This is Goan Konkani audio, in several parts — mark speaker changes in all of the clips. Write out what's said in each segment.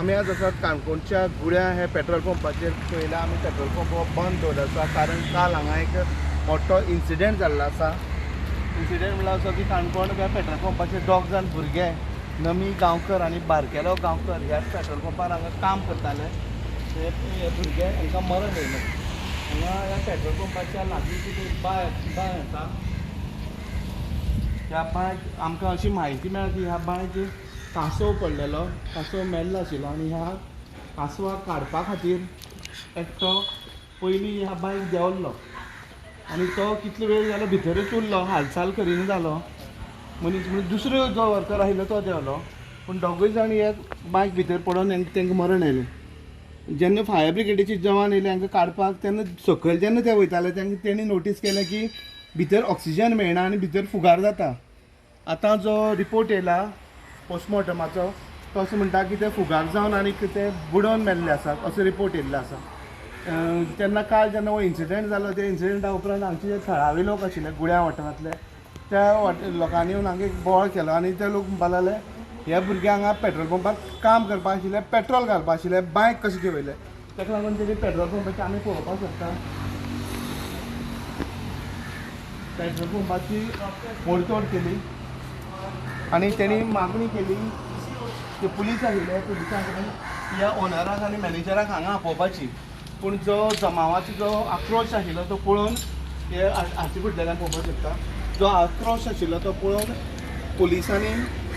Speaker 1: आमी आज आसात काणकोणच्या गुड्या हे पेट्रोल पंपाचेर. पयला आमी पेट्रोल पंप हो बंद दवरलो आसा, कारण काल हांगा एक मोठो इन्सिडेंट जाल्लो आसा. इन्सिडेंट म्हणल्यार असो की काणकोण ह्या पेट्रोल पंपाचेर दोग जाण भुरगे नमी गांवकर आनी बारकेलो गांवकर ह्याच पेट्रोल पंपार हांगा काम करताले. ते हे भुरगे हांकां मरण येयलें. हांगा ह्या पेट्रोल पंपाच्या लागींच एक बांय आसा. ह्या बांयक आमकां अशी म्हायती मेळ्ळा की ह्या बांयक कांसव पडलेलो, कांसव मेल्लो आशिल्लो आनी ह्या कांसवाक काडपा खातीर एकटो पयलीं ह्या बांयक देंवल्लो आनी तो कितलो वेळ जालो भितरूच उरलो, हालचाल करिना जालो मनीस. म्हणून दुसरो जो वर्कर आशिल्लो तो देंवलो, पूण दोगूय जाण हे बांयक भितर पडोन तांकां मरण आयलें. जेन्ना फायर ब्रिगेडीचे जवान येयले हांकां काडपाक, तेन्ना सकयल जेन्ना ते वयताले तांकां तेणी नोटीस केलें की भितर ऑक्सिजन मेळना आनी भितर फुगार जाता. आतां जो रिपोर्ट येयला पोस्टमॉर्टमाचो तो असो म्हणटा की ते फुगार जावन आनी ते बुडोवन मेल्ले आसात असो रिपोर्ट येयल्लो आसा. तेन्ना काल जेन्ना हो इन्सिडंट जालो त्या इन्सिडंटा उपरांत हांगचे जे थळावे लोक आशिल्ले गुड्या वाठारांतले त्या लोकांनी येवन हांगा एक बोवाळ केलो आनी ते लोक म्हणपाक लागले ह्या भुरग्यांक हांगा पेट्रोल पंपार काम करपाक आशिल्ले, पेट्रोल घालपा आशिल्ले, बायक कशें देंवयले. ताका लागून तेणी पेट्रोल पंपाची आमी पळोवपाक शकता, पेट्रोल पंपाची मोडतोड केली आनी तेणी मागणी केली की पुलीस आशिल्ले पुलिसां कडेन ह्या ओनराक आनी मॅनेजराक हांगा आपोवपाची. पूण जो जमावाचो जो आक्रोश आशिल्लो तो पळोवन हे हाचे फुडल्यान पळोवपाक शकता, जो आक्रोश आशिल्लो तो पळोवन पुलिसांनी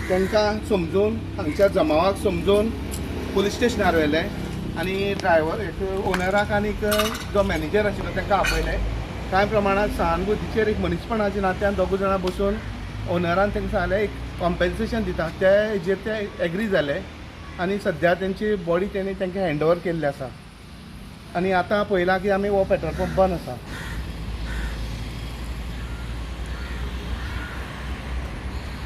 Speaker 1: तांकां समजून हांगच्या जमावाक समजून पुलीस स्टेशनार व्हेले आनी ड्रायव्हर एक ओनराक आनी जो मॅनेजर आशिल्लो तांकां आपयले. कांय प्रमाणांत सहानुभूतीचेर एक मनीसपणाच्या नात्यान दोगूय जाणां बसून ओनरान तांकां सांगलें एक कॉम्पेन्सेशन दिता, ते हेजेर ते एग्री जाले आनी सद्या तेंची बॉडी तेणी तांकां हँड ओवर केल्ली आसा. आनी आतां पळयलां की आमी हो पेट्रोल पंप बंद आसा.